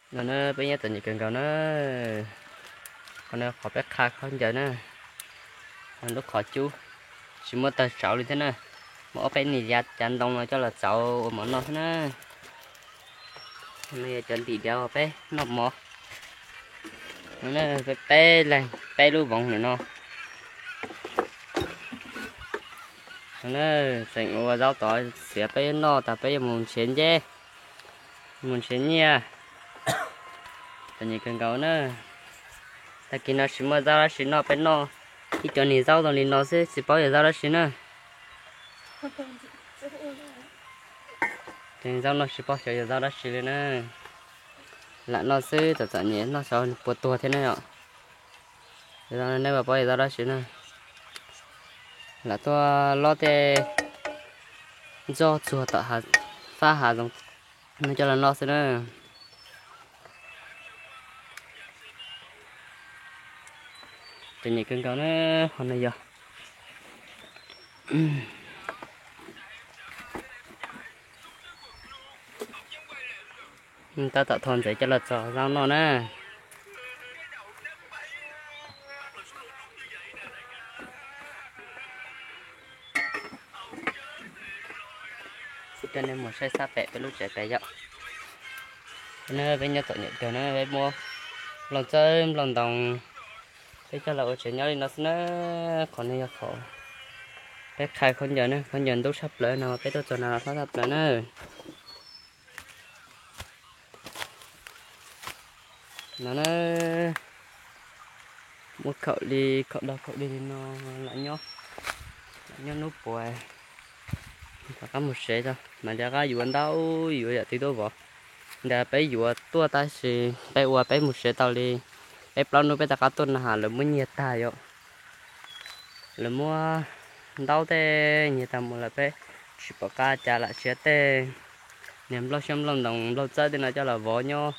No na peb nyob txom nyem kawg nkaus na. Qhov no qhov peb qha khaub ncaws na, lub qhov cub tsis muaj tawg tsauv li thiab na. Muaj ob peb niag yav cav ntoo no coj los txauv ua mov noj xwb na. No yog cov ntim diav uas peb noj mov. No na, peb leeg peb lub voov ntawm no. No na, tseem ua zaub tod xiav peb noj tas peb yuav mus nrhiav nceb, mus nrhiav nyiaj. Txom nyem kawg nkaus na. Tag kis no tsis muaj zaub dab tsi noj, peb noj ib co niag zaub zoo li no xwb tsis paub yog zaub dab tsi na. Cov zaub no tsis paub xyov yog zaub dab tsi li na. Lam noj xwb, txom txom nyem noj xyov puas tuag thiab na yom. Nej puas paub yog zaub dab tsi na. Lam tuaj lob tej ntxob txuag tom fab hav zoov no coj los noj xwb na. Txom nyem kawg nkaus na, qhov no yog tab tom thau ntxiv coj los txog zaub noj na. Coj nej mus saib sab pem peb lub tsev pem yom. Na peb nyob txom nyem kawg na, peb muab nplooj txawb nplooj ntoos peb coj los ua tsev nyob li no xwb na. Qhov no yog qhov peb qhai khaub ncaws na, khaub ncaws ntub tshaj plaws no peb tuaj txog no los hlob tshaj plaws na. No na, muab khaum li khaum dog khaum dig li no, lam nyob, lam nyob hnub puas rov qab mus sev tso, mam li rov qab yuav ntau yuav yam twg tuaj vov. Ntawd peb yuav tuaj tab sis peb ua peb mus sev tau li peb plaub hnub peb rov qab tuaj no ha lawv muab nyiag tag yom. Lawv muab ntaub tej nyiag tag mus lawm peb tsis pom qab cas lam siav tej niag nplooj xyoob nplooj ntoos nplooj txawb tej no coj los vov nyob.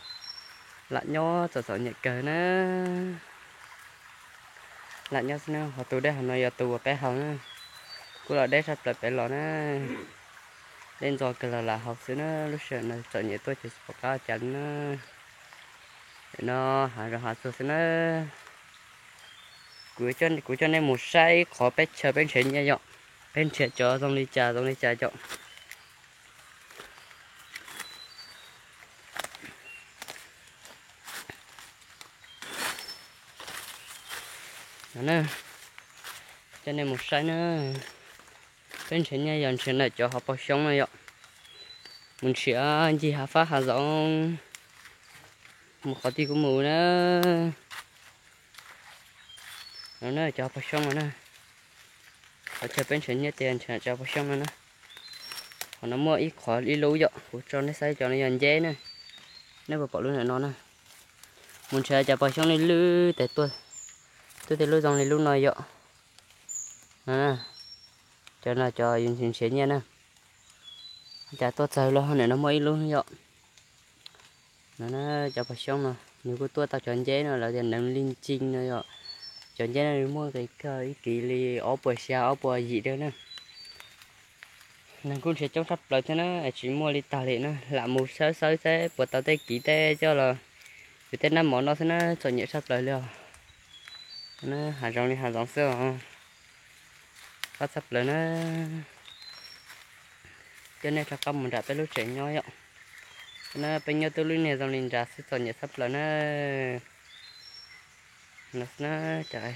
Lam nyob txom txom nyem kawg na. Lam nyob xwb na, ho tus dej hauv no yog tus uas peb haus na. Kuj los deb tshaj plaws pem los na. Dej ntxo kawg los lam haus xwb na, lub sij hawm no txom nyem tuaj ces tsis pom qab cas li na. No hav zoov hav tsuag xwb na. Kuv, kuv coj nej mus saib qhov peb chaw peb nrhiav nyiaj yom, peb nrhiav cov zoo li cas zoo li cas yom. Coj nej mus saib na, peb nrhiav nyiaj yog nrhiav ntawm cov hauv paus xyoob no yom. Mus nrhiav ncig hav fab hav zoov, mus qhov twg kuj mus na. No na, cov hauv paus xyoob no na. Qhov chaw peb nrhiav nyiaj tias nrhiav cov hauv paus xyoob no na. Qhov no muaj ib qhov ib lub yom, kuv tso nej saib cov no yog nceb na. Nej puas pom lub ntawm no na. Mus nrhiav cov paus xyoob lwj lwj tes tuaj, tuaj tej lub zoo li lub no yom. Cov no cov yus nrhiav nyiaj na. Cas tuaj txog lub hauv ntawm no muaj ib lub yom. No na, cov paus xyoob no nws kuj tuaj tau cov nceb no lawv tias neev li ncin no yom. Cov nceb no nws muaj nqis kawg, ib kis li ob puas xya ob puas yim dawb na. Neeg kuj nrhiav coob tshaj plaws thiab na, tsis muaj li tag li na, lam mus xawb xawb saib puas tau tej kiv tej coj los yuav tej nab mov noj xwb na, txom nyem tshaj plaws li os. Hav zoov li hav zoov xwb os, qab tshaj plaws na. Coj nej rov qab mus nram peb lub tsev nyob yom. Na peb nyob twb lub niag zoo li nrad xwb txom nyem tshaj plaws na. No na, cas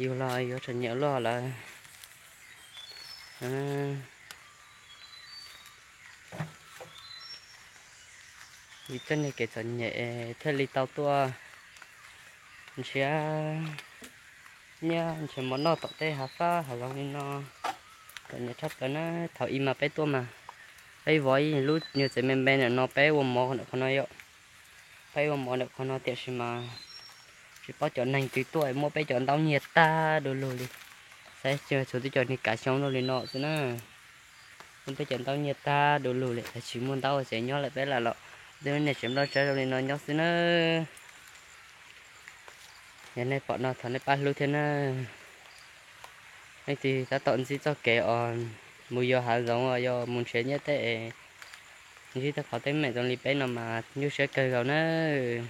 yus los yuav txom nyem luaj lawm. Vim txoj niag kev txom nyem thiaj li tau tuaj nrhiav nyiaj nrhiav mov noj tom tej hav fab hav zoov li no. Txom nyem tshaj plaws na, thaum ub mas peb tuaj mas peb vov ib lub nyuag tsev me me ntawm no peb ua mov ntawm qhov no yom. Peb ua mov ntawm qhov no tiam sis mas tsis paub cov neeg twg tuaj muab peb cov ntaub nyiag tag du lug li. Saib txhua twb cov niag kav xyoob li no xwb na. Muab peb cov ntaub nyiag tag du lug li, tsis muaj ntaub ua tsev nyob lawm peb lam los twb niag tsev nplooj tsawb zoo li no nyob xwb na. Yog nej pom no thov nej pab hlub thiab na. Leej twg tab tom ntsib txoj kev os mus yos hav zoov os yog mus nrhiav nyiaj tej es Ntsib tej qhov teeb meem zoo li peb no mas nyuaj siab kawg nkaus nawb.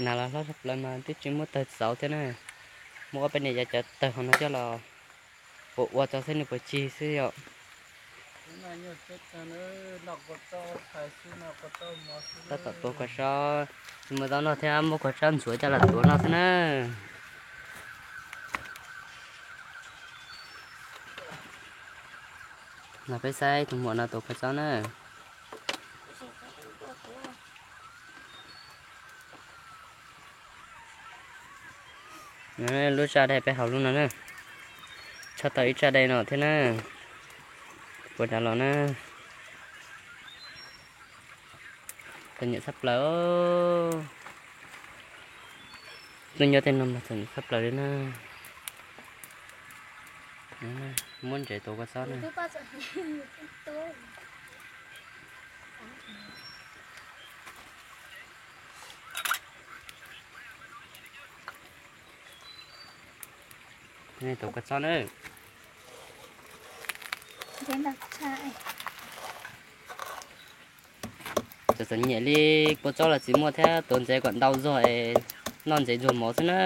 Nas los hlob tshaj plaws mas twb tsis muaj tawg txauv thiab na. Muaj ob peb niag yav cov tawg hauv no coj los ua ua tso xwb, nws puas cig xwb yom. Tab tom tuav kua txob, tsis muaj zaub noj thiab, muab kua txob ntxuav coj los tuav noj xwb na. Los peb saib tus muam no tuav kua txob na. Lub tsaj dej peb haus lub no na. Tshaj tau ib tsaj dej no thiab na. Puas dav los na. Txom nyem tshaj plaws. Tuaj nyob tej no mas txom nyem tshaj plaws li na. Muab ntsev tuav kua txob na. Tuav kua txob na. Txom txom nyem li, kua txob los tsis muaj thiab, tuav ntsev kom ntau zog es noj ntsev ntxuag mov xwb na.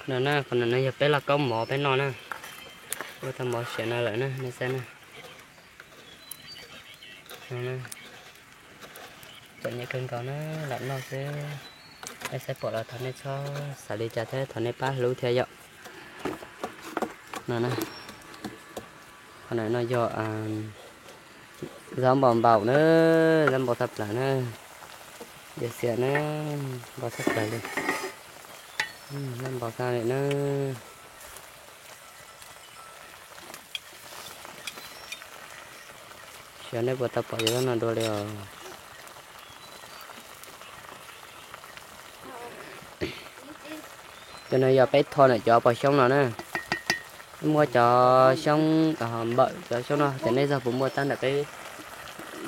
Qhov no na, qhov no yog peb lauj kaub mov peb noj na. Ua tau mov siav no lawm na, nej saib na. Txom nyem kawg nkaus na, lam noj xwb. Nej saib pom los thov nej txhob xav li cas thiab thov nej pab hlub thiab yom. No na, qhov no yog zaub npau npau na, zaub npau tshaj plaws na, yog xiam na, npau tshaj plaws li, zaub npau tag li na. Xyov nej puas tau pom cov zaub no dua li os. Cov no yog peb tho ntawm cov pos xyoob no na. Peb muab cov xyoob npawm cov xyoob no tias nej zog puas muaj tab ntawm peb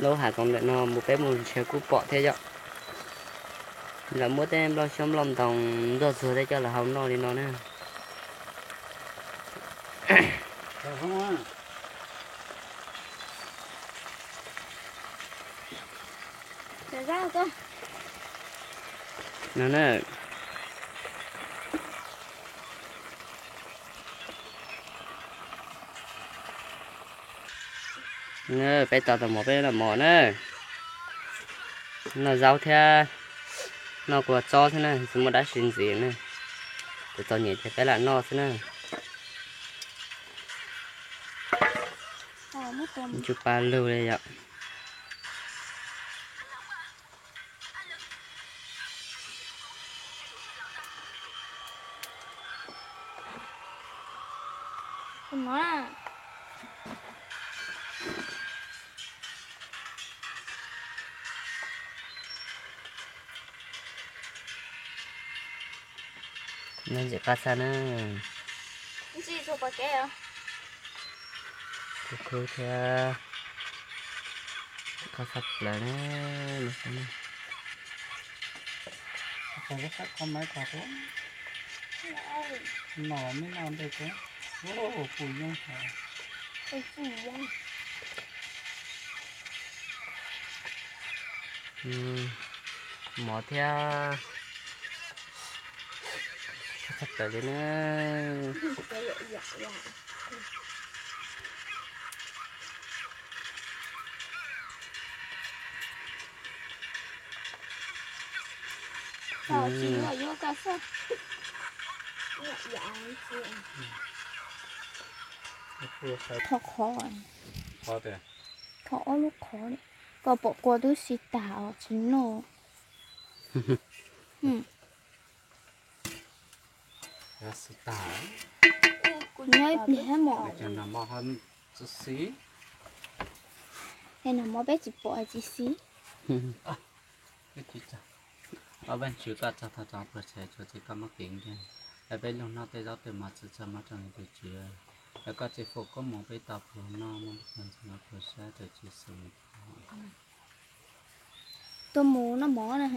lub hav zoov ntawm no mus peb mus nrhiav kuj pom thiab yom. Lawv muab tej nplooj xyoob nplooj ntoos ntxuag txuag tej coj los hau noj li no na. Peb tso tau mov peb noj mov na. Noj zaub thiab noj kua txob xwb na, tsis muaj dab tsi ntxiv na. Txom txom nyem ces peb lam noj xwb na. Tsuj pa lug li yom. Noj ntxim qab tshaj na. Khub khub thiab, qab tshaj plaws na. Mov thiab, tshaj plaws li na. Thov qhov, thov ob lub qhov li, koj pom kua twb siv tag os tsis noj. Nyob ib pliag mom. Es nag hmo peb tsis pom hais tsis xis. Ob Vaajtswv, koj txog tau cov pluas tshais tsua ces koj muab kev nkeeg, es peb lug noj tej zaub tej mov txhua txhua muab rau nws tus tswv, es koj tseem foom koob moov peb tau pluas noj muaj pluas ntxhw pluas saib tus Tswv Yexus. Tuaj mus noj mov na.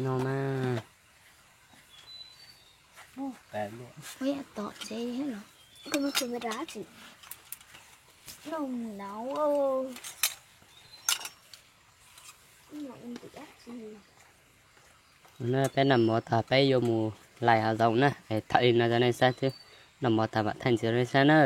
No mas. Tom tsev los. Koj muab tso dab tsi? Noj mov. Peb noj mov tag peb yuav mus laim hav zoov na, es thaij li no rau nej saib xwb. Noj mov tag mam thaij ntxiv rau nej saib na.